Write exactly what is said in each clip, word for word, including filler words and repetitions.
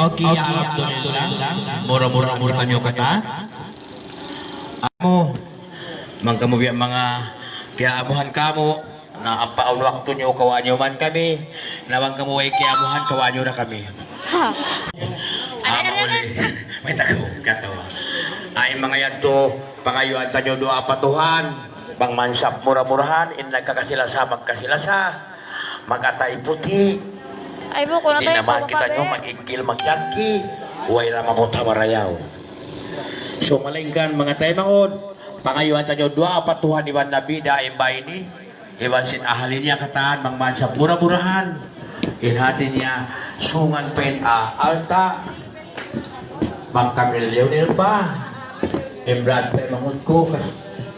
Okay, alhamdulillah. Mura-murahan kitaniyu katan. Amu, bang kamu biya' manga kiyaamuhan kamu, na ampa awn waktu niyu kawaa niyu man kami, na bang kamu way kiyaamuhan kawaa niyu na kami. Ah, mauli. Mayta' kaw katawa? Ay, manga yadtu, pangayuan taniyu duwaa pa Tuhan. Bang mansap mura-murahan, in nagkakasi-lasa, magkasi-lasa. Mag-atay puti'. Ay, buko na. Di' tayo, na man buko kita pa niyu rin. Mag-igil, magyangki. Way ra mabuta marayaw. So, malaingkan, manga taymanghud, pangayuan taniyu duwaa pa Tuhan iban Nabi daim ba ini. Iban sin ahali niya katan, bang mansap mura-murahan. In hati niya, sungan pa in, ah, alta'. Bang kami Lionel pa. Imran pa in mangud ku, kas-,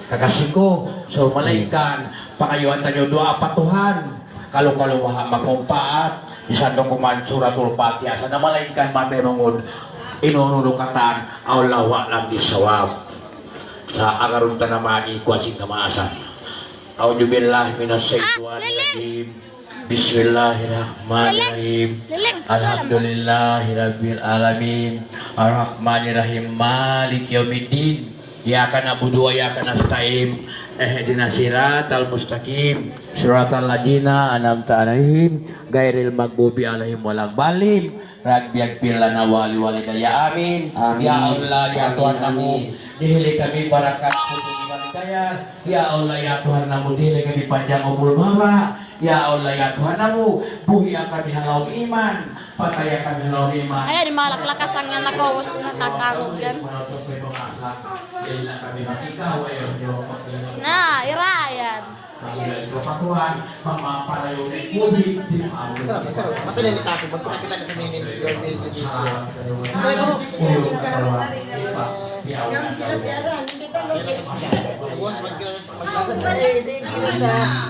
kakasi ku. So, malaingkan, pangayuan taniyu duwaa pa Tuhan. Kalu-kalu maha magmumpaat. Misan da kuman Suratul Fatiha. Sa' na malaingkan matay mangud. Inunu katan. Allahu a'lam bissawab. Sa' agarun ta na mani kuwa sin kamaasan. أعوذ بالله من الشيطان الرجيم. بسم الله الرحمن الرحيم. الحمد لله رب العالمين. الرحمن الرحيم. مالك يوم الدين. إياك نعبد وإياك نستعين. اهدنا الصراط المستقيم. صراط الذين أنعمت عليهم. غير المغضوب عليهم ولا الضالين. Rabbi ighfir lana wa li walidayya. Amin. Amin. Ya Allah, ya Tuhan namu', dihili kami barakat putus walidayya. Ya Allah, ya Tuhan namu', dihili kami panjang umur baba'. Ya Allah, ya Tuhan namu', buhia kami ha lawm iman, pataya kami ha lawm iman. Ay, di' malaklakas ang anak ko, was na tatarog yan. Na, ira yan. Mata na ni Kaku, magkita kita sa mini, yung video, video. Awas, mag-, mag-,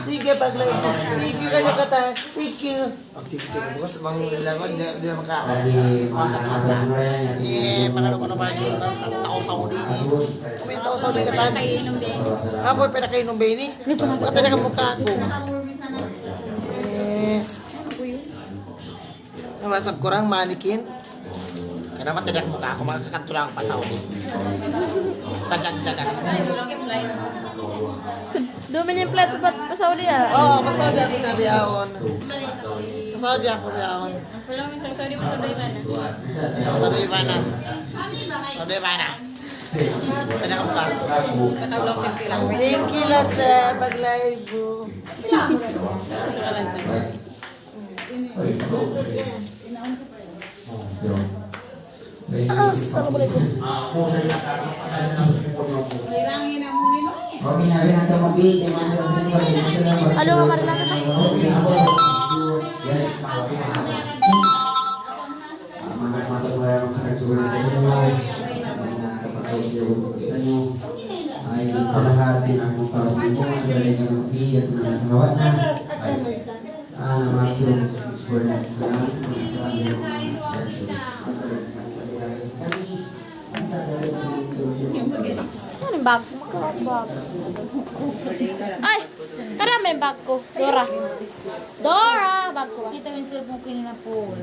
sige, pag-live. Sige, kanya kata. Thank you. Pag-tiktik, boss, bang lawan, di, di na maka-, maka-, eh, maka-, maka-, maka-, tau Saudi ini. Kami tau Saudi katan. Aku pernah kainom ba ini? Mata na kamu kaku. Eh, masab kurang manikin. Kaya naman, tidak mo ka, kung makakatulang pa Saudi. Kajag-jagan. Dumin yung plate pa, pa Saudi, ah. Oo, pa Saudi aku tabi aon. Pa Saudi aku tabi aon. Tabi mana? Tabi mana? Tidak mo ka. Thank you lah sa pag-live mo. Assalamualaikum. Halo, Mama Rilana. Ay, sa lahat, tinanong ko, kung ano yung pinagkakawat na. Ay. Ah, masuk sekolah. Ano yung bag? Magkawat bag. Ay! Tara, may bag ko. Dora. Dora, bag ko ba? Kita mo yung cellphone ko ni Napol.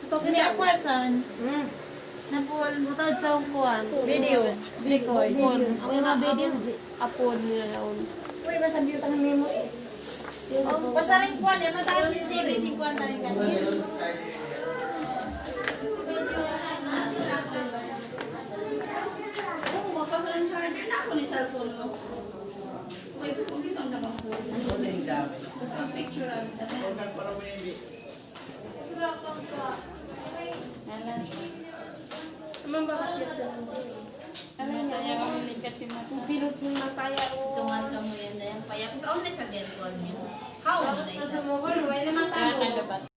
Hindi ako, saan? Napol, matawag sa akong kuwan. Video. Record. Phone. Ako na video. Apon niya yaun. Uy, basta ang biyutang ng memory. Pasaling kuwan, eh, mataas yung G B, singkwenta rin kanina. Oo, mapasal ang charger na ako ni cellphone mo. Uy, kung ito ang naman po. Ano sa exam? Picture ang Order para maybe. Alam. Alam ba bakit? Alam niya, ang kasi mata. Pilot sa mata, ya, oh. Tungal ka mo yan, dayang payapis. Aun na sa virtual niyo. How na sa sumuhol, wala naman tayo.